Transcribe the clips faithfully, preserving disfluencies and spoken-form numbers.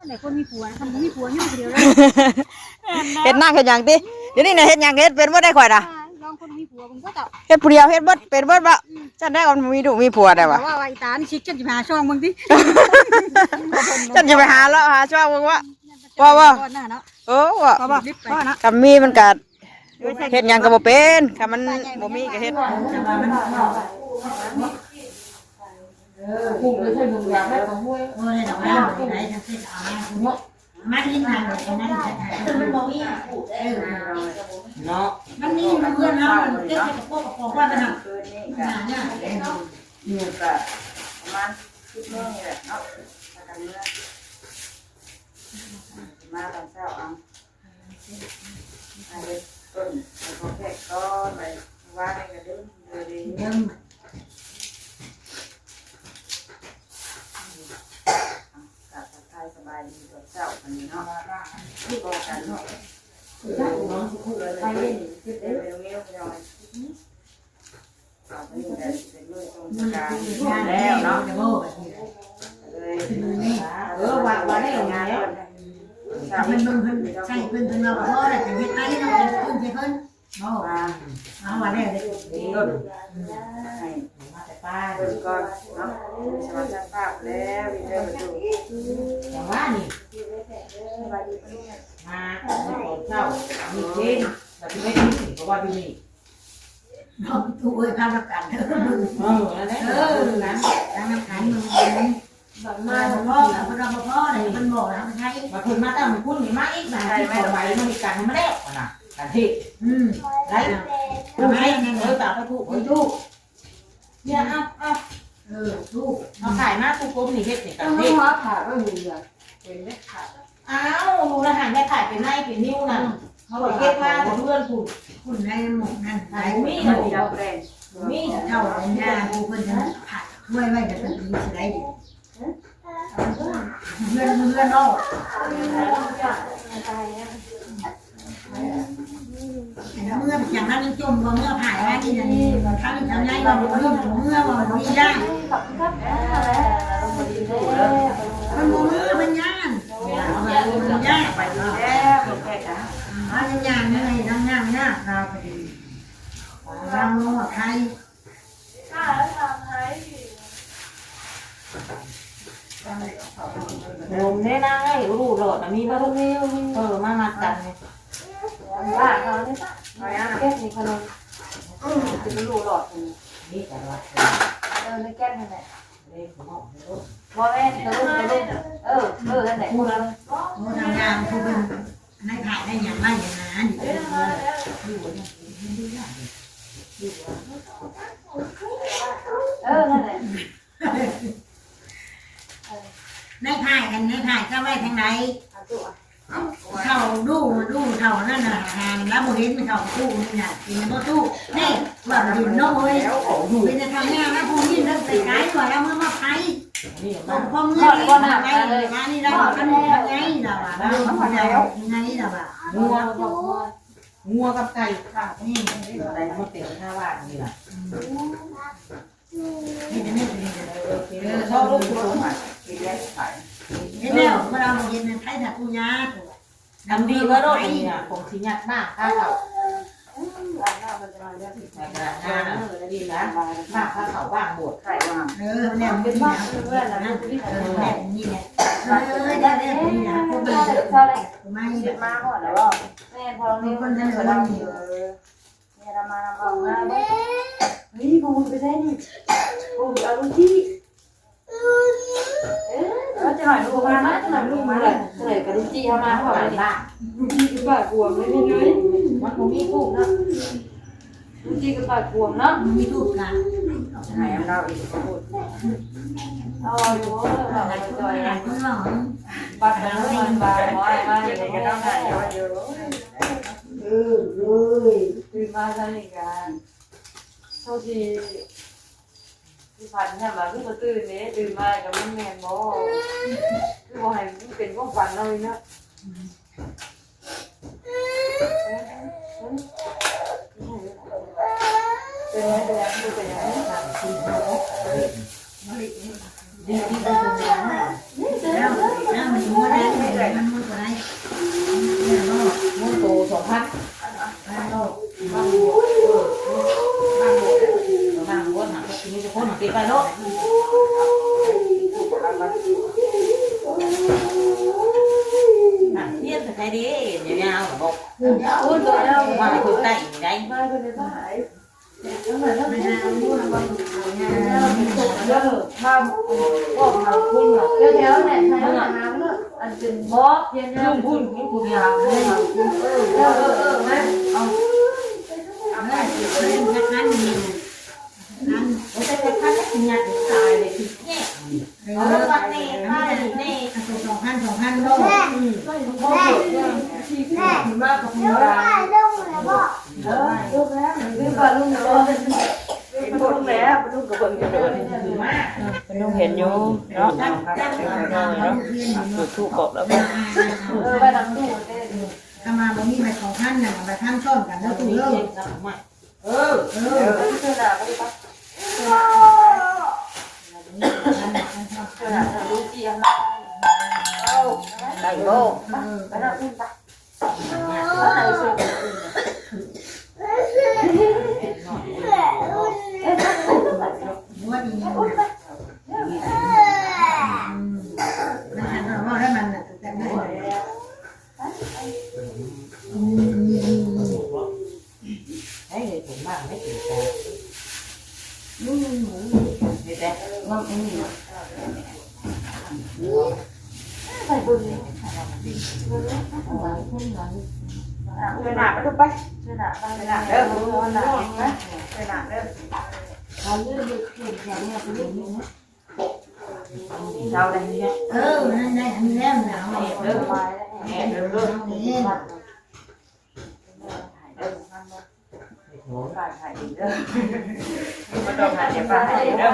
แต่คนมีผัวนะ คันบ่มีผัวอยู่ผู้เดียวเลย เฮ็ดนาเฮ็ดหยังติ เดี๋ยวนี้น่ะเฮ็ดหยังก็เฮ็ดเป็นเบิดได้ข่อยน่ะ อ่า ลองคนมีผัวเบิ่งก็เจ้า เฮ็ดผู้เดียวเฮ็ดเบิดเป็นเบิดบ่ อืม ซั่นได้มันมีลูกมีผัวได้วะ ว่าว่าอีตานี่ชิกจันสิไปหาช่องเบิ่งติ จันสิไปหาเลาะหาช่องเบิ่งวะ ว่าว่า ก่อนหน้าเนาะ เออว่า ว่าว่า รีบไป ว่านะ กำมีมันก็ เฮ็ดหยังก็บ่เป็น คันมันบ่มีก็เฮ็ด เออ ปลูกเลยใช่ลุงอยากได้ของห้วย เออ เนี่ยดอกไม้ดอกไม้ทั้งสิ้นเอามาเนาะ มาที่ทางเลยนะ มันบ่มี เออ เนาะ มันมีเพื่อนเรามันเก็บใส่กระโปรงกระโปรงไว้มันน่ะ คืนนี้ก็ เนี่ย อยู่ก็ประมาณสิบโมงนี่แหละเนาะ พากันเมือ มาตอนเช้าเอา อันนี้ต้น แล้วก็แพกก้อนไป ว่าในกระดึงเลย เริ่ม กราบทักทายสบายดีตอนเช้าวันนี้เนาะ ที่บอกกันเนาะ เดี๋ยวเดี๋ยวเดี๋ยวเดี๋ยว ต่อไปนี้ก็เป็นมื้อสงกรานต์แล้วเนาะ เลย เออ ว่า ว่าได้แล้ว เพิ่นเบิ่งเพิ่นใช้เพิ่น เพิ่นว่าบ่พอแล้ว จั่งเฮ็ดไปเนาะ เพิ่นใช้เพิ่น เนาะ มา เอาว่าแล้วเด้อ ต้น ให้ มาแต่ป้า เพิ่นก่อนเนาะ สวัสดีภาพแล้ว มีเจอประตู แต่ว่านี่ มาตอนเช้า มีเกม แต่ที่ไม่ได้ถึงก็ว่าอยู่นี่ เนาะ ตู้เอ้ย พามากันเด้อ เออ นั่นแหละ เออ นั่น นั่งน้ำขันมึง บัดมา มา บ่พอ เพิ่นว่าบ่พอเลย เพิ่นบอกแล้ว มันใช่ บัดเพิ่นมาตั้งคุณนี่มาอีกนะ ที่เขาไหวมามีการมาแล้วนะ กันที่ อืม ได้ เอาไว้นั่น เออ ตากไปถูก คนถูก เนี่ย เอา เอา เออ ถูก เอาขายมาถูกกลมนี่เฮ็ดนี่กันที่ หัวขาดก็มีอ่ะ เป็นเม็ดขาด อ้าว ดูนะหันไปถ่ายเป็นไม้เป็นนิ้วนะ อืม เขาบอกเก็บมาแต่เพื่อนคุณ คุณได้หมกนั่น อ่ะ ได้ บ่มี หมก นะ จับแรง บ่มี เท่าของยาผู้เพิ่นจะผัดถ้วยไว้แต่เป็นปีสิได้ดิ เพื่อน เพื่อนเนาะ เมื่ออย่างนั้นยังจมว่าเมื่อผ่านว่านี่นะนี่ ทำทำไงว่าบ่เมื่อ บ่เมื่อว่าบ่มีได้ มันบ่เมื่อ มันย่าน มันย่าน ไปแล้ว มันย่าน เมื่อย นั่งย่าง ย่าง ย่าง ย่าง ลาวไปดี ลาวโน่ไทย โอ้ แม่นางเอ้ย อู้หลอดน่ะ มีบ่ลูก มี มี เออ มามัดกันนี่ ว่าเขาเนี่ย เอาย่าง เก็บนี่ขนม อืม จะไปอู้หลอดนี่ นี่กันว่า เออ ในแก๊สนั่นแหละ นี่ขนม บ่แม่น กระลุก กระลุก เออ เออ นั่นแหละ อู้แล้ว โอ้ ทำงานคือเพิ่น นายถ่ายได้หยังไว้อย่างนั้น เออ นั่นแหละ นายถ่ายกัน นายถ่ายเจ้าไว้ทางไหน เฒ่าดู ดูเฒ่านั่นน่ะ หาแล้วบ่เห็นเฒ่าตู้นี่น่ะ กินบ่ตู้ นี่ ว่าบ่เห็นเนาะเว้ย เป็นแต่ทางหน้านะ ผู้นี้เลิกไปไกลกว่าแล้วเมื่อมาไผ นี่ พอ พอเมื่อ ทอดบ่หนักเลย มานี่แล้ว มันทำไงล่ะวะ มันทำไงล่ะวะ งัว งัวกับไก่ค่ะ นี่ ไก่มันเป็นห้าบาทนี่ล่ะ เห็นไหม เออ ชอบลูกผู้ชมอ่ะ เห็นแล้ว เวลาเราเห็นในไทยน่ะ กูยาก ทำดีก็โลดอันนี้น่ะ ของสิยัดมาก ถ้าเขา อืม อาบน้ำมันจะมาเรื่องที่ มาขนาดนั้นน่ะ ดีนะ มาก ถ้าเขาว่างบวช ไข่ว่าง เออ เนี่ย มันเป็นบ้านเพื่อนนะ เออ แบบนี้แหละ เออ ได้ ได้ นี่นะ พวกมัน เช้าเลย ไม่ เช็ดมาก่อนแล้วก็ แม่พอ มีคนเดิน เออ เนี่ยเรามา เรามา เฮ้ย กูไปใช่นี่ กูเอาลูกที่ เออ จะหน่อยลูกมานะ จะหน่อยลูกมาเลย จะหน่อยกับลูกจี้เข้ามา เข้ามาเลย ลูกจี้ก็ปากกวมเลยพี่น้อย มันคงมีลูกเนาะ ลูกจี้ก็ปากกวมเนาะ มีลูกกัน ไหนเอาเราอีก เอาอยู่ เราไปจอยกัน บัดนั้นมันบาดหมอมาอยู่ ก็ต้องหาอยู่ เออ เลย ตื่นมาทำอีกการ เท่าที่ ที่ฝันเนี่ยมาคือบ่ตื่นเด้ ตื่นมาก็มันแม่นบ่ คือบ่ให้มันเป็นความฝันเราเลยเนาะ เป็นไง เป็นไง เป็นไง ดีที่สุดแล้ว แล้วมันรู้แล้ว เด้ ยาวๆ บอก โอ้ย ตัวเดียว มาคือใต้ได้ มาคือในบ้าน แถวๆ เนี่ย อันเป็นบ่ เพียงแค่ ลุงพูด คุณคุณยาว เออ เออ เออ เอา เอาไป อัน โอ้ย แต่คันสิหยัดตายเลย คือแค่ เออ เอาไว้ก่อนแน่ ป้านี่แน่ สองพัน สองพันโล อืม มากกว่า เออ ลูกแล้ว ลูกแล้ว ลูกแล้ว ลูกกับคนเดียว เพิ่นลุงเห็นอยู่เนาะ จุดธูปบอกแล้ว เออ ไปทางตู้เด้อ ถ้ามาบ่มีใบของท่านน่ะ ใบท่านซ่อนกันแล้วตู้เด้อ เออ เออ เออ เออ ได้บ่ เออ ไปนั่งอุ้มไป หัวดี มันหันมาว่าให้มันน่ะ แต่ไม่ อืม อืม อืม อืม ให้เลยผมบ้างไม่ถึงใจ อืม เดี๋ยวแต่ว่า อืม ไปบุญเลย เดินหน้าไปลูกไป เดินหน้าไป เดินหน้าเด้อ เดินหน้าเด้อ เอาเรื่องเด็กเก่งอย่างเนี้ยไปเล่นนะ เช้าได้เนี่ย เออ นั่นได้ อันนี้แล้วหนาว แอบเด้อ แอบเด้อ เออ ป้าให้เด้อ บ่ต้องหาเดี๋ยวป้าให้เด้อ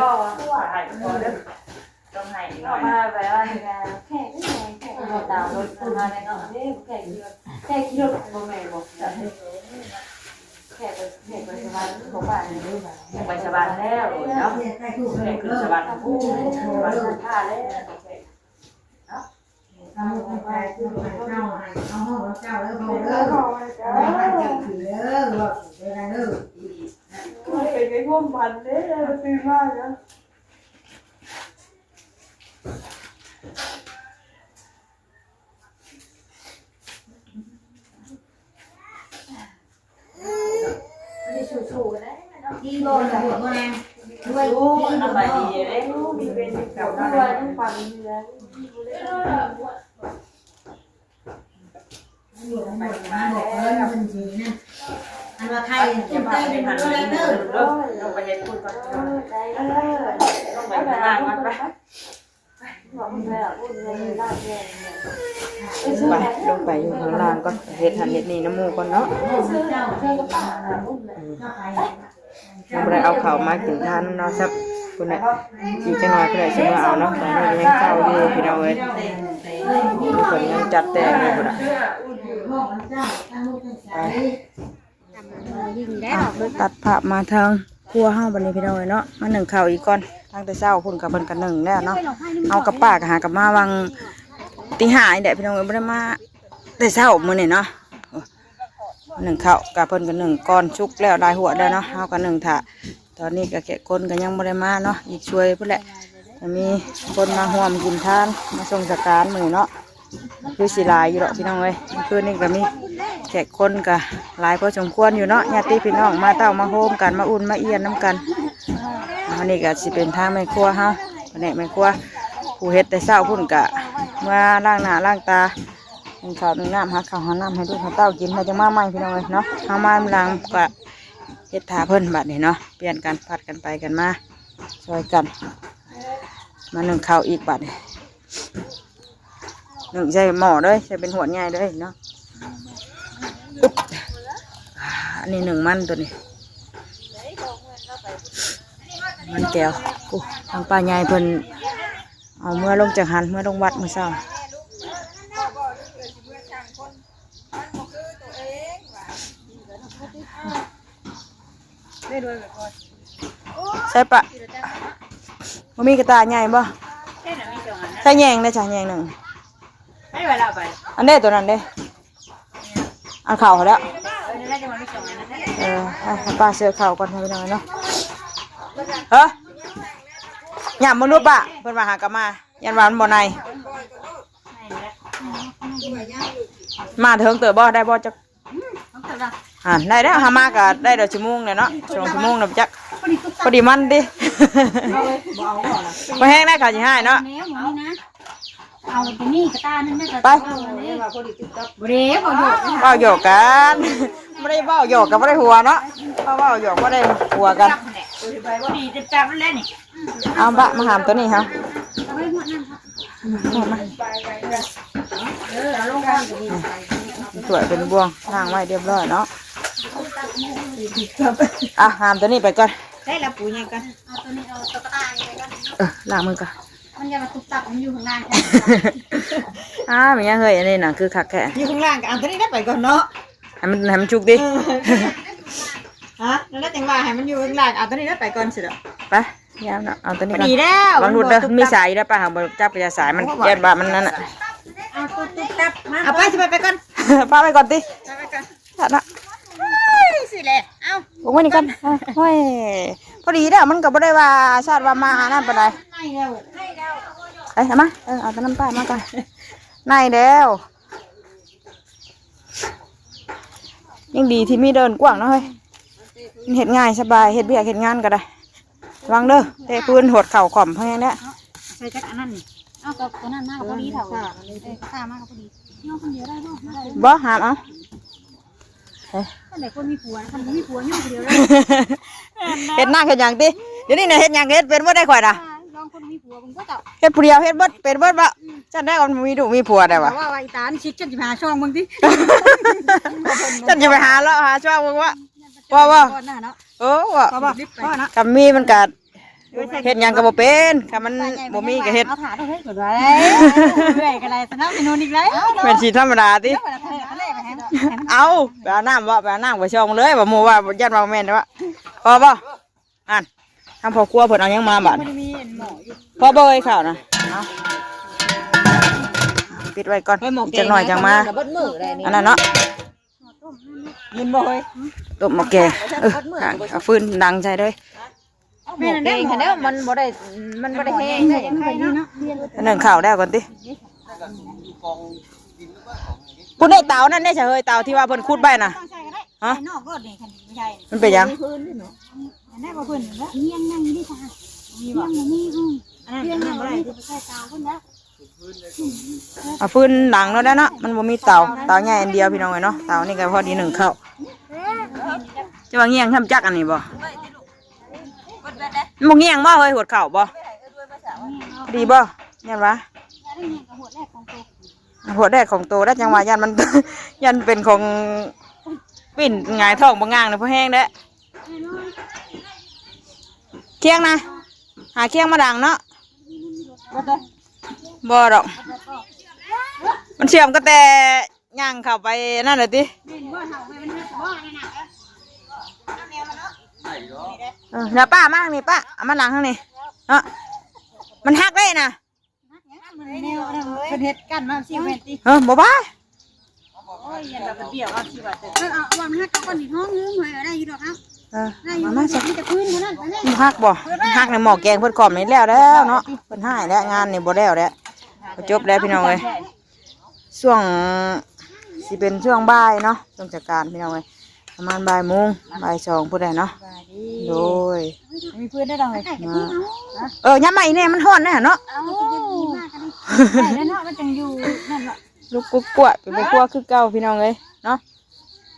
ป้าให้ก่อนเด้อ ต้องให้อีกหน่อย มาแบบว่าแขกแขกแขกตามรถมาเลยเนาะ เด้แขกขี่รถ แขกขี่รถบ่แม่นบ่ แขกไป แขกไปสวรรค์ของบ้านนี่เด้อ แขกไปสวรรค์แล้วเนาะ แขกขึ้นสวรรค์ โอ้ สวรรค์ท่าแล้ว เอาลูกไป ลูกไปเจ้าให้ เอาห้องเจ้าเด้อ พ่อเด้อ เอาให้เจ้าถือเด้อ ว่าถือเด้อ เด้อ โอ้ย เป็นไงพ่วงพันเด้อ ตื่นมาแล้ว นี่สู้ๆนะ ดีบ่ล่ะ บ่แรง ด้วย โอ้ ดีบ่ น้ำใบดีเลย มีเป็นกับด้วย น้ำฟันเนื้อ อยู่ข้างบนมาบอกเพิ่นเพิ่นสินั่น อันว่าไข่ อย่าพาไปหันหลังเด้อ ลงไปเฮ็ดบุญก่อน เออ ลงไปข้างล่างก่อนไป ไป ลงไปอยู่ข้างล่างก่อน เฮ็ดหันเฮ็ดนี่นำหมู่ก่อนเนาะ อืม ยังบ่ได้เอาข้าวมากินทานเนาะ สัก พุ่นน่ะ อีกจักหน่อยเพิ่นน่ะสิมาเอาเนาะ ตอนนี้ยังเช้าอยู่พี่น้องเอ้ย เพิ่นยังจัดแต่งอยู่พุ่นน่ะ ไป ยิงได้หรอก ตัดภาพมาทางครัวเฮาบัดนี้พี่น้องเอ้ยเนาะ มานึ่งข้าวอีกก่อน ตั้งแต่เช้าพุ่นก็เพิ่นก็นึ่งแล้วเนาะ เอากับป้าก็หากลับมาวังตีห้านี่แหละพี่น้องเอ้ย บ่ได้มาแต่เช้ามื้อนี้เนาะ นึ่งข้าวกับเพิ่นก็นึ่งก่อน สุกแล้ว หลายหัวแล้วเนาะ เฮาก็นึ่งถ่า ตอนนี้ก็แขกคนก็ยังบ่ได้มาเนาะ อีกช่วยพุ้นแหละ จะมีคนมาร่วมกินทาน มาส่งสการมื้อนี้เนาะ คือสิหลายอยู่ดอกพี่น้องเอ้ย คืนนี้ก็มีแขกคนก็หลายพอสมควรอยู่เนาะ ญาติพี่น้องมาเต้ามาโฮมกัน มาอุ่นมาเอียนนำกัน อันนี้ก็สิเป็นทางแม่ครัวเฮา แผนกแม่ครัว ผู้เฮ็ดแต่เช้าพุ้นก็เมื่อล้างหน้าล้างตา นึ่งข้าวนึ่งน้ำ หาข้าวหาน้ำให้ลูกหาเต้ากิน แล้วจั่งมาใหม่พี่น้องเอ้ยเนาะ เฮามาหลังก็เฮ็ดถ่าเพิ่นบัดนี้เนาะ เปลี่ยนกันผัดกันไปกันมา ช่วยกัน มานึ่งข้าวอีกบัดนี้ นึ่งใส่หม้อเด้อ ใส่เป็นหัวใหญ่เด้อเนาะ อึ๊บ อ่า อันนี้นึ่งมันตัวนี้ มันแก้ว กู ทางป้าใหญ่เพิ่นเอาเมือลงจากหัน เมือลงวัดมื้อเช้า ใส่ปะ บ่มีกระต่ายใหญ่บ่ ใส่แยงได้จ้ะ แยงหนึ่ง อันเด้ตัวนั้นเด้ อันเข่าแล้ว เออ ให้ป้าเสื้อเข่าก่อนพี่น้องเนาะ เฮ้ย หยามมึงดูปะ เพิ่นว่าหากลับมา ยันว่ามันบ่ใน มาเถิงเติบบ่ได้บ่จัก อืมเอาเถอะล่ะ อ่าได้แล้วหามาก็ได้เดี๋ยวชั่วโมงเลยเนาะสองชั่วโมงนะจัก พอดีตุ๊บตับ พอดีมันดิ เอาเลยบ่เอาบ่เอาล่ะ พอแห้งได้เขาสิให้เนาะ แนวหมูนี่นะ เอาตัวนี้กระตาหนึ่งนะ ไป เอาอันนี้ พอดีตุ๊บตับ บ่ได้บ่หยอกนะ เว้าหยอกกัน ไม่ได้เว้าหยอกกับไม่ได้หัวเนาะ เว้าหยอกไม่ได้หัวกัน พอดีตุ๊บตับนั่นแหละนี่ เอาบะมาหามตัวนี้ครับ เอาไว้หมดนั่นครับ ถ้วยเป็นบ่วงล้างไว้เรียบร้อยเนาะ อ่ะหามตัวนี้ไปก่อน ได้ละปูยังกัน เอาตัวนี้เอาตุ๊กตาไปก่อน เออล้างมือก่อน มันจะมาตุ๊บตับมันอยู่ข้างล่าง อ้ามีหยังเฮ้ยอันนี้น่ะคือคักแท้ อยู่ข้างล่างก็เอาตัวนี้ได้ไปก่อนเนาะ ให้มันให้มันชุกดิ เออ ฮะ นั่นแหละจังว่าให้มันอยู่ข้างล่าง เอาตัวนี้ได้ไปก่อนสิเด้อ ไปยามเนาะเอาตัวนี้ พอ ก่อน ดีแล้ว วางหลุดเด้อ มันบ่ตุ๊บตับ มีสายอยู่แล้วป้าหาบ่จับไปสายมัน โอ้โห ย่านว่ามันนั่นน่ะ เอาตุ๊บตับมา เอาไปสิไปไปก่อน ป้าไปก่อนติ ไปไปก่อน ถ้านะ เฮ้ยสิแหละ เอา ลงไว้นี่ก่อน เอาห้อย พอดีเด้อมันก็บ่ได้ว่าชาติว่ามาหานั่นปานใด ให้เร็ว ไปเอามา เออ เอาแต่น้ำป้ามาก่อน ในแล้ว ยังดีที่มีเดินกว้างเนาะเฮ้ย มันเฮ็ดง่ายสบาย เฮ็ดเวียกเฮ็ดงานก็ได้ วางเด้อ เตะพื้นหดเข่าขอมเพิ่นแหละ ใส่จักอันนั้นนี่ เอาตัวตัวนั้นมากพอดีเท่า เออ เออข้ามากพอดี เอาคนเดียวได้บ่ บ่หามเอา เอ้ย คนไหนคนมีผัว คนบ่มีผัวอยู่คนเดียวเลย เฮ็ดหน้าเฮ็ดหยังติ เดี๋ยวนี้น่ะเฮ็ดหยังเฮ็ดเป็นบ่ได้ข่อยน่ะ ลองคนมีผัวมึงก็เจ้า เฮ็ดผู้เดียวเฮ็ดเบิดเป็นเบิดบ่ อืม จั่นได้มันมีลูกมีผัวได้วะ ว่าว่าอีตานี่ชิดจั่นสิไปหาช่องมึงติ จั่นสิไปหาเลาะหาช่องมึงวะ ว่าว่า ก่อนหน้าเนาะ โอ้ว่า ก็บอกพ่อเนาะ กำมีมันกัด เฮ็ดหยังก็บ่เป็น คันมันบ่มีก็เฮ็ด เอาถาดเอาเฮ็ดก่อนว่า เรื่อยก็ได้สนับสนุนอีกแล้ว เป็นสิธรรมดาติ เดี๋ยวเดี๋ยวเดี๋ยวเดี๋ยว เอา ไปเอาน้ำบ่ ไปเอาน้ำไปช่องเลย บ่หมู่ว่าย่านว่าแม่นว่า พอบ่ อัน ทางพ่อครัวเพิ่นเอาหยังมาบาด มันมีหม้ออยู่ พอบ่เอ้ยข้าวนะ เอา ปิดไว้ก่อน เฮ้ยหม้อแกง จักหน่อยจังมา นะ เบิดมื้อเลยนี่ อันนั้นเนาะ ยินบ่เฮ้ย ต้มหม้อแกง เออ เอาฟืนดังใส่เลย เอาหม้อแกงให้แล้วมันบ่ได้ มันบ่ได้แห้งเลย หนึ่งข้าวแล้วก่อนติ ผู้ได้เตานั่นได้เฉยเตาที่ว่าเพิ่นขุดไว้น่ะ ฮะ นอกรถนี่คันไม่ใช่ มันเป็นหยัง อันนั้นก็เพิ่นแล้วเลี้ยงนั่งอยู่นี่ค่ะ มีบ่ เลี้ยงอยู่นี่อืม อันนั้น เลี้ยง อัน อยู่ นั้นบ่ได้ นี่จะไปใส่เตาเพิ่นแล้ว เอาฟืนดังแล้วเนาะ มันบ่มีเตา เตาใหญ่อันเดียวพี่น้องเอ้ยเนาะ เตานี่ก็พอดีหนึ่งข้าว จะว่าเงี้ยงทำจักอันนี้บ่ มันบ่เงี้ยงบ่เฮ้ย หดเข่าบ่ ดีบ่ ย่านว่า หัวแรกของโตแล้วจังหวะย่านมัน ย่านเป็นของปิ้นหงายท้องบ่งางนี่พอแห้งแล้ว เคียงนะ หาเคียงมาดังเนาะ บ่ดอก มันเชื่อมก็แต่ย่างเข้าไปนั่นแหละติ เออ เดี๋ยวป้ามาทางนี้ป้า เอามาหลังทางนี้ เนาะ มันหักได้นะ แนวอันนั้นเพิ่นเฮ็ดกั้นมาสิแม่นติ เออ บ่ว่า โอ้ย ยันแบบเปรี้ยวเอาสิว่าแต่ เออ เอาวางหักก่อนนี่ ท้องงื้อหน่อยก็ได้อยู่ดอกครับ เออ ได้อยู่ เอามาซะ มีแต่พื้นเท่านั้น มันหักบ่ มันหักในหม้อแกงเพิ่นขอมนี่แล้วแล้วเนาะ เพิ่นให้แล้ว งานนี่บ่แล้วแล้ว ก็จบแล้วพี่น้องเอ้ย ช่วง สิเป็นช่วงบ่ายเนาะ ช่วงจัดการพี่น้องเอ้ย ประมาณบ่ายโมง บ่ายสองพู้นแหละเนาะ สบายดี โดย มีเพื่อนได้ดอกเลย มา เออ ย้ำมาอีกแน่ มันฮ้อนแน่เนาะ เอา ได้แล้วเนาะ มันจังอยู่นั่นเนาะ ลูกกุ๊กกัวไปบ่กัวคือเก่าพี่น้องเอ้ยเนาะ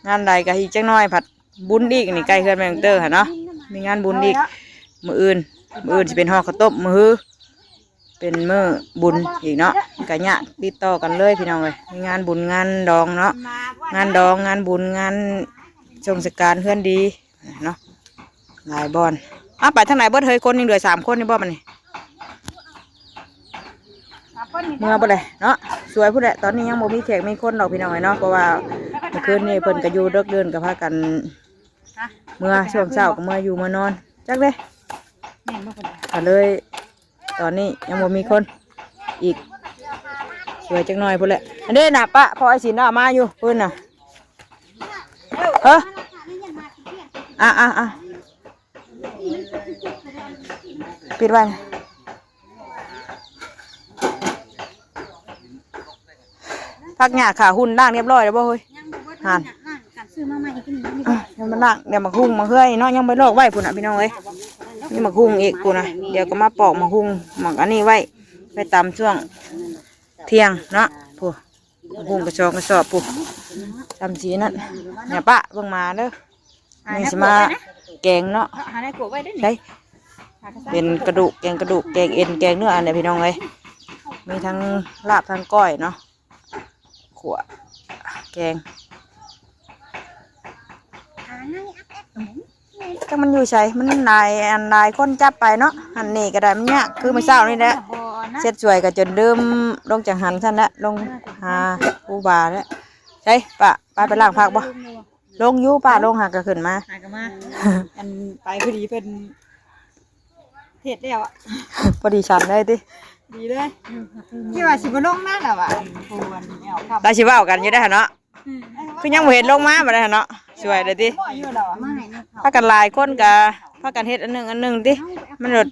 งานใดก็อีกจักหน่อยผัดบุญอีกนี่ ใกล้เฮือนแม่น้องเตอร์หั่นเนาะ มีงานบุญอีก มื้ออื่น มื้ออื่นสิเป็นห่อข้าวต้ม มื้อฮือ เป็นมื้อบุญอีกเนาะ ก็ยากติดต่อกันเลยพี่น้องเอ้ย มีงานบุญงานดองเนาะ งานดอง งานบุญ งานส่งสการเฮือนดีเนาะ หลายบ่อน อ้าว ไปทางไหนเบิดเฮ้ย คนยังเหลือสามคนนี่บ่บัดนี้ เมื่อบ่ได้เนาะ สวยพู้นแหละ ตอนนี้ยังบ่มีแขกมีคนดอกพี่น้องเอ้ยเนาะ เพราะว่าเมื่อคืนนี้เพิ่นก็อยู่เดึกดื่นก็พากัน เมื่อช่วงเช้าก็เมื่ออยู่เมื่อนอน จักเด้ แม่นบ่เพิ่น ก็เลย ตอนนี้ยังบ่มีคนอีก สวยจักหน่อยพู้นแหละ อันนี้น่ะป้า พ่อไอ้สินเอามาอยู่พู้นน่ะ เออ อ่ะอ่ะอ่ะ ปิดไว้ ผักหญ้าขาหุ่นล้างเรียบร้อยแล้วบ่เฮ้ย ยังบ่เบิด หั่น ล้างกัน ซื้อมาใหม่อีกนี่ อ่ะ ยังมาล้าง เดี๋ยวหมากฮุ่งหมากเฮือยเนาะ ยังบ่ลอกไว้พุ้นน่ะพี่น้องเอ้ย นี่หมากฮุ่งอีกพุ้นน่ะ เดี๋ยวก็มาปอกหมากฮุ่งหมากอันนี้ไว้ ไปตำช่วงเที่ยงเนาะพุ้น หมากฮุ่งกระสอบกระสอบพุ้น ตำสีนั่น เนี่ยปะเบิ่งมาเด้อ นี่สิมาแกงเนาะ หาในกบไว้ได้นี่ ใช่ หากระซ้ำ เป็นกระดูก แกงกระดูก แกงเอ็น แกงเนื้ออันเนี้ยพี่น้องเอ้ย มีทั้งลาบทั้งก้อยเนาะ ขั่ว แกง หาในอักแอกหมู จักมันอยู่ไส มันหลายอันหลายคนจับไปเนาะ อันนี้ก็ได้มันยาก คือมื้อเช้านี่แหละ บ่นะ เสร็จสวยก็จนลืมลงจังหันซั่นแหละ ลงหาครูบาแล้ว ใช่ปะ ปะไปล้างผักบ่ ลงอยู่ป้าลงหากะขึ้นมา หากะมา อันไปพอดีเพิ่นเฮ็ดแล้วอะ พอดีฉันเลยติ ดีเลย คิดว่าสิบ่ลงมาแล้วอะ อันผู้อันแอวค่ำ เราสิเว้ากันอยู่ได้อหั่นเนาะ อืม คือยังบ่เห็นลงมาบ่ได้หั่นเนาะ สวยเลยติ บ่อยู่แล้วอะ มาให้นกเขา พากันหลายคนกะ พากันเฮ็ดอันหนึ่งอันหนึ่งติ มันหลด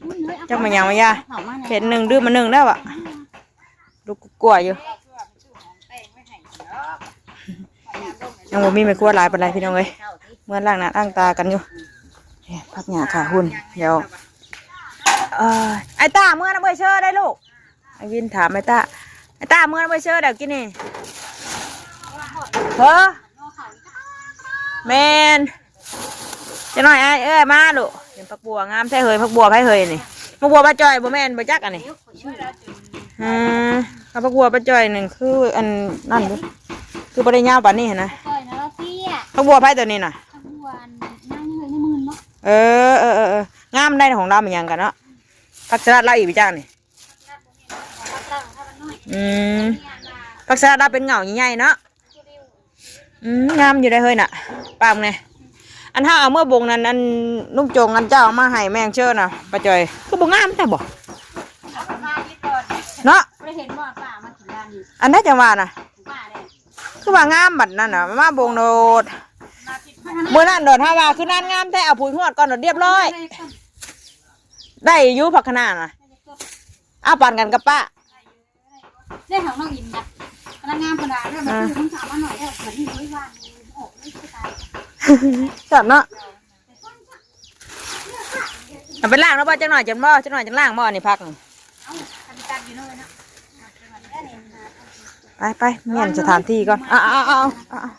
จักมาหยังมายา เขามาให้ เห็นหนึ่งดื่มมาหนึ่งแล้วอะ ลูกกลัวอยู่ ยังบ่มีแม่ครัวหลายปานใดพี่น้องเอ้ย เมือล้างหน้าล้างตากันอยู่ เอ้ย ผักหญ้าขาหุ่น เดี๋ยว เอ้ย ไอ้ต้า เมือนำเอ้ยเชิญได้ลูก ไอ้วินถามไอ้ต้า ไอ้ต้า เมือนำเอ้ยเชิญเดี๋ยวกินนี่ เฮ้อ แม่น จักหน่อยไอ้เอ้ยมาลูก เห็นผักบัวงามแท้เฮ้ย ผักบัวไผเฮ้ยนี่ ผักบัวป้าจ้อยบ่แม่นบ่จักอันนี้ อืม เอาผักบัวป้าจ้อยหนึ่งคืออันนั่นเด้อ คือบ่ได้ยาวปานนี้หั้นนะ ก้อยนะเราเตี้ย ผักบัวไผตัวนี้น่ะ ผักบัวอันนั่งเลยในหมื่นบ่ เออ เออ เออ เออ งามได้ของเราเหมือนกันเนาะ ผักสลัดเราอีกไปจ้างนี่ ผักตั้งถ้ามันน้อย อืม ผักสลัดเราเป็นเหงาใหญ่ๆเนาะ อืม งามอยู่ได้เฮ้ยน่ะ ปาล์มไง อันเฮาเอาเมื่อบงนั้น อันนุ่มโจงอันเจ้าเอามาให้แมงเชิญน่ะ ป้าจ้อย คือบ่งามแท้บ่ เนาะ บ่ได้เห็นบ่ป้ามากินร้านนี้ อันนั้นจังว่าน่ะ ป้าเนี่ย คือว่างามบัดนั้นน่ะ มาบงโดด มื้อนั้นโดดเฮาว่าคือนั่นงามแท้ เอาปุ๋ยฮอดก่อนโดดเรียบร้อย ได้อยู่ผักคะน้าน่ะ เอาปั่นกันกับป้า ได้ของน้องอินนะ พนักงานคนละเรื่องมาซื้อของสาวมาหน่อยแล้วเหมือนที่ร้อยวันออกไม่ใช่ตาย จัดเนาะ เอาไปล้างแล้วบ่จังหน่อยจังบ่จังหน่อยจังล้างบ่อันนี้ผักนี่ เอาทำการอยู่โน่นเนาะ ไปไปเมียนสถานที่ก่อน เอาเอาเอาเอาเอา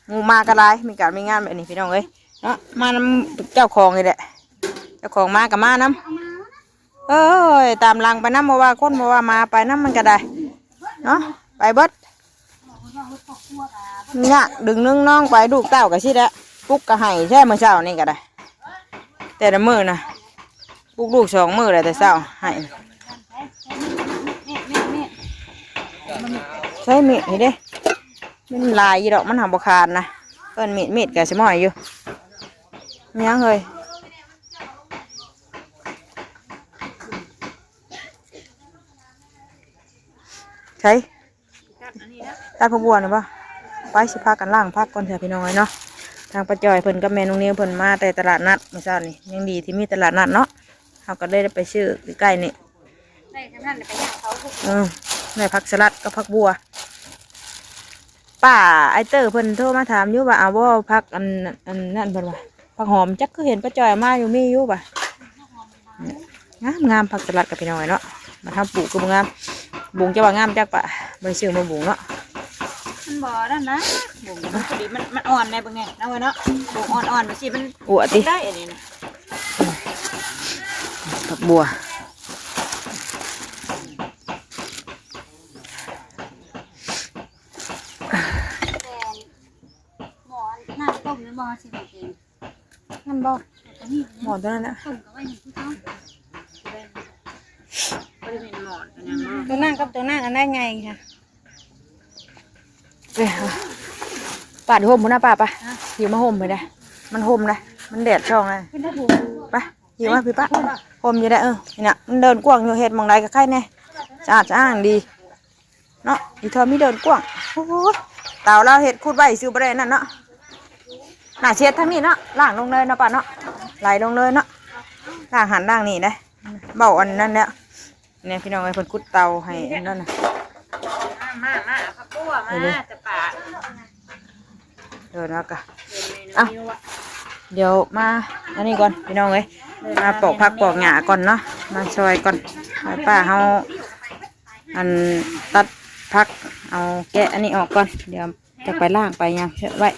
หมู่มากะหลาย มีการมีงานแบบนี้พี่น้องเอ้ย เนาะ มานำเจ้าของนี่แหละ เจ้าของมากะมานำ เอ้ย ตามหลังไปนำ บ่ว่าคนบ่ว่าหมาไปนำมันกะได้ เนาะ ไปเบิด เนี่ย ดึงนึ่งน้องไป ลูกเต้ากะสิได้ ปลุกกะไห้แท้มื้อเช้านี่กะได้ แต่ละมื้อนะ ปลุกลูกสองมื้อแล้วแต่เช้า ไห้ ใช้มีดนี่เด้ มันหลายอยู่ดอก มันหาบ่ขาดนะ เอิ้นมีด มีดกะสิมาให้อยู่ มีหยังเฮ้ย ใช้ ตัดผักบัวนี่บ่ ไปสิพากันล้างผักก่อนเถอะพี่น้องเอ้ยเนาะ ทางป้าจ้อยเพิ่นกับแม่น้องนิวเพิ่นมาแต่ตลาดนัดมื้อเช้านี่ ยังดีที่มีตลาดนัดเนาะ เฮาก็เลยได้ไปซื้อใกล้ๆนี่ ได้ขนาดนั้นไปย่างเขา เออ ได้ผักสลัดกับผักบัว ป้าไอ้เตอร์เพิ่นโทรมาถามอยู่ว่าเอาบ่ผักอัน อันนั่นเพิ่นว่า ผักหอมจักคือเห็นป้าจ้อยเอามาอยู่มีอยู่บ่ งามงามผักสลัดกับพี่น้องเนาะ มาทำปลูกคือบ่งาม บุงจะว่างามจักปะ บ่ได้ซื้อมาบุงเนาะ มันบ่นั่นนะ บุงมันพอดี มัน มันอ่อนแน่เบิ่งแน่นะเว้ยเนาะ บุงอ่อนๆ มันสิ มัน อวดติ ได้อันนี้นะ ผักบัว หม้อน้ำต้มหรือหม้อสิบเอ็ดเอง นั่นบ่ หม้อตัวนั้นน่ะ ต้มกับไว้ให้ผู้เฒ่า บ่ได้เป็นหม้ออันนั้นบ่ ตัวนั้นกับตัวนั้นอันใดใหญ่ค่ะ เอ้ย ป้าอยู่ห่มพุ้นนะป้า ไป ฮะ อยู่มาห่มไปได้ มันห่มนะ มันแดดช่องนะ ขึ้นได้ถูก ไป อยู่มาพี่ป้า ห่มอยู่ได้ เออ นี่น่ะ มันเดินกว้างอยู่ เฮ็ดหม่องใดก็ไคแน่ สะอาดสะอ้านดี เนาะ อีทอมมีเดินกว้าง โอ้โห เต่าเราเฮ็ดขุดไว้ซื่อบ่ได้นั่นเนาะ น่าเสียทางนี้เนาะ ล้างลงเลยเนาะป้าเนาะ ไหลลงเลยเนาะ ล้างหันล้างนี่นะ เบาอันนั้นแล้ว เนี่ยพี่น้องเอ้ย เพิ่นขุดเตาให้อันนั้นน่ะ มามาผักบัวมา เดี๋ยวๆ จะปาด เดี๋ยวนะกะ เป็นเมนู อ่ะ เดียวมา อันนี้ก่อนพี่น้องเอ้ย มาปอกผักปอกหญ้าก่อนเนาะ มาซอยก่อน ให้ป้าเฮา อันตัดผัก เอาแกะอันนี้ออกก่อน เดี๋ยวจะไปล้างไปหยังไว้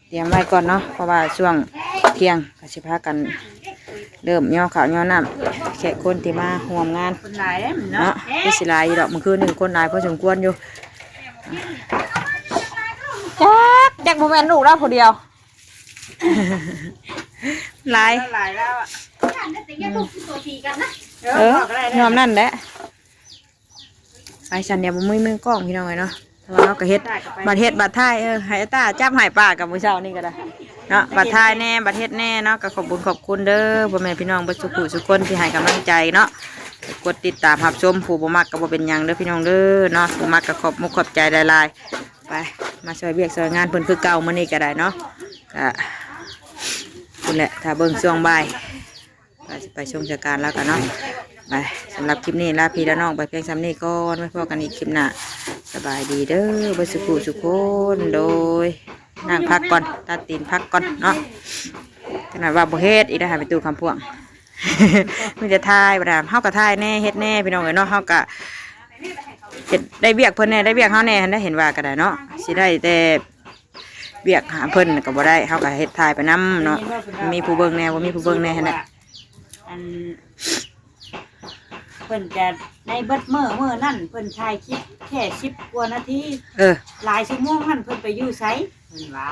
เตรียมไว้ก่อนเนาะ เพราะว่าช่วงเที่ยงก็สิพากัน เริ่มย่อข้าวย่อน้ำ แขกคนที่มาร่วมงาน คนหลายเด้อมื้อนี้เนาะ เนาะ คือสิหลายอยู่ดอก มื้อคืนนี่คนหลายพอสมควรอยู่ จัก จักบ่แม่นลูกเราผู้เดียว หลาย หลายแล้วอะ เออ ยอมนั่นแหละ ไป ฉันเดี๋ยวบ่มีมือกล้องพี่น้องเอ้ยเนาะ แต่ว่าเราก็เฮ็ด บัดเฮ็ดบัดถ่าย เออ ให้ตาจับให้ป้ากับมื้อเช้านี่ก็ได้ เนาะ บัดถ่ายแน่ บัดเฮ็ดแน่เนาะ ก็ขอบคุณขอบคุณเด้อ พ่อแม่พี่น้องเบิดสุขุสุคนที่ให้กำลังใจเนาะ กดติดตามรับชม ผู้บ่มักก็บ่เป็นหยังเด้อพี่น้องเด้อเนาะ ผู้มักก็ขอบมุกขอบใจหลายๆ ไป มาช่วยเวียกช่วยงานเพิ่นคือเก่ามื้อนี้ก็ได้เนาะ ก็ พู้นแหละ ถ้าเบิ่งช่วงบ่าย ก็สิไปส่งจัดการแล้วกันเนาะ ไป สำหรับคลิปนี้ลาพี่ลาน้องไปเพียงส่ำนี้ก่อน ไว้พ้อกันอีกคลิปหน้า สบายดีเด้อ เบิดสุขุสุคน โดย นั่งพักก่อน ตัดตีนพักก่อนเนาะ ขนาดว่าบ่เฮ็ดอีกแล้ว หาไปตู้คำพ่วง มีแต่ถ่าย บ่ได้ เฮาก็ถ่ายแน่ เฮ็ดแน่ พี่น้องเอ้ยเนาะ เฮาก็เฮ็ดได้เวียกเพิ่นแน่ ได้เวียกเฮาแน่ หั้นได้ เห็นว่าก็ได้เนาะ สิได้แต่เวียกหาเพิ่นก็บ่ได้ เฮาก็เฮ็ดถ่ายไปนำเนาะ มีผู้เบิ่งแน่ บ่มีผู้เบิ่งแน่ หั้นแหละ อัน เพิ่นจะในเบิดมื้อ มื้อนั้นเพิ่นถ่ายคลิปแค่สิบกว่านาที เออ หลายชั่วโมงนั้นเพิ่นไปอยู่ไส เพิ่นว่า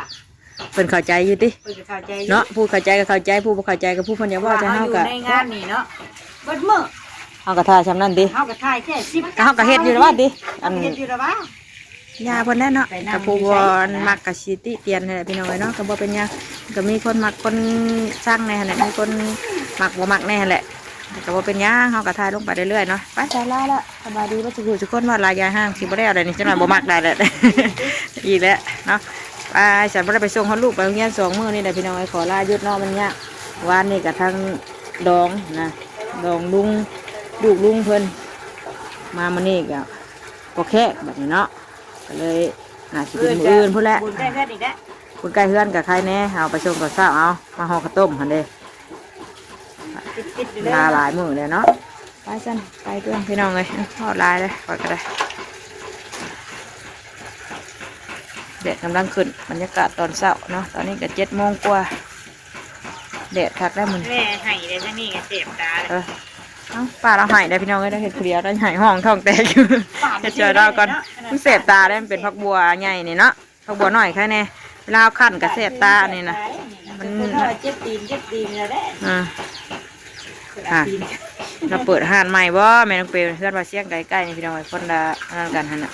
เพิ่นเข้าใจอยู่ติ เพิ่นก็เข้าใจอยู่ เนาะ ผู้เข้าใจก็เข้าใจ ผู้บ่เข้าใจก็ผู้เพิ่นอยากเว้า แต่เฮาก็ ในงานนี่เนาะ เบิดมื้อ เฮาก็ถ่ายส่ำนั้นติ เฮาก็ถ่ายแค่สิบ เฮาก็เฮ็ดอยู่แล้วว่าติ อัน เฮาก็เฮ็ดอยู่แล้วว่า อย่าเพิ่นแหละเนาะ ไปนั่ง กับผู้ อยู่ไส บ่มักก็สิติเตียนนั่นแหละพี่น้องเอ้ยเนาะ ก็บ่เป็นหยัง ก็มีคนมักคนชังแน่หั่นแหละ มีคนมักบ่มักแน่หั่นแหละ ก็บ่เป็นหยัง เฮาก็ถ่ายลงไปเรื่อยๆเนาะ ไป สาลาละ สบายดีเบิดสุขุสุคน ว่าหลายยายห้างสิบ่ได้อะไรนี่ จักหน่อยบ่มักได้แหละ อีกแล้วเนาะ ไป ฉันบ่ได้ไปส่งฮอดลูกไปโรงเรียนสองมื้อนี่แหละพี่น้องเอ้ย ขอลาหยุดเนาะ มันยาก วานนี่ก็ทั้งดองนะ ดองลุง ลูกลุงเพิ่น มามื้อนี้ก็ บ่แคกบัดนี้เนาะ ก็เลยน่าสิเป็นมื้ออื่นพู้นแหละ บุญใกล้เฮือนอีกแล้ว บุญใกล้เฮือนก็ใครแน่ เอาไปส่งตอนเช้า เอามาห่อข้าวต้มหั่นเด้ ติดๆ อยู่ ลาหลายมื้อแล้วเนาะ ไปซั่น ไปเพิ่นพี่น้องเอ้ย ฮอดหลายแล้ว ข้อยก็ได้ แดดกำลังขึ้น บรรยากาศตอนเช้าเนาะ ตอนนี้ก็เจ็ดโมงกว่า แดดคักแล้วมื้อนี้ แม่ให้เลย ทางนี้ก็เจ็บตาเลย เออ เอ้า ป้าเราให้ได้พี่น้องเอ้ย ได้เฮ็ดผู้เดียว ได้ให้ห้องท้องแตกอยู่ ป้า เฮ็ดช่วยเราก่อน เนาะ มันแสบตาได้ มันเป็นผักบัวใหญ่นี่เนาะ ผักบัวน้อยแค่นี้ เวลาเอาคั่นก็แสบตานี่นะ มัน เจ็บตีน เจ็บตีนแล้วแหละ อ่า อ่ะ เราเปิดร้านใหม่บ่ แม่น้องเปย์ เฮือนว่าเสียงใกล้ๆนี่พี่น้องเอ้ย คนละอันนั้นกันหั่นน่ะ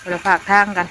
คนละภาคทางกัน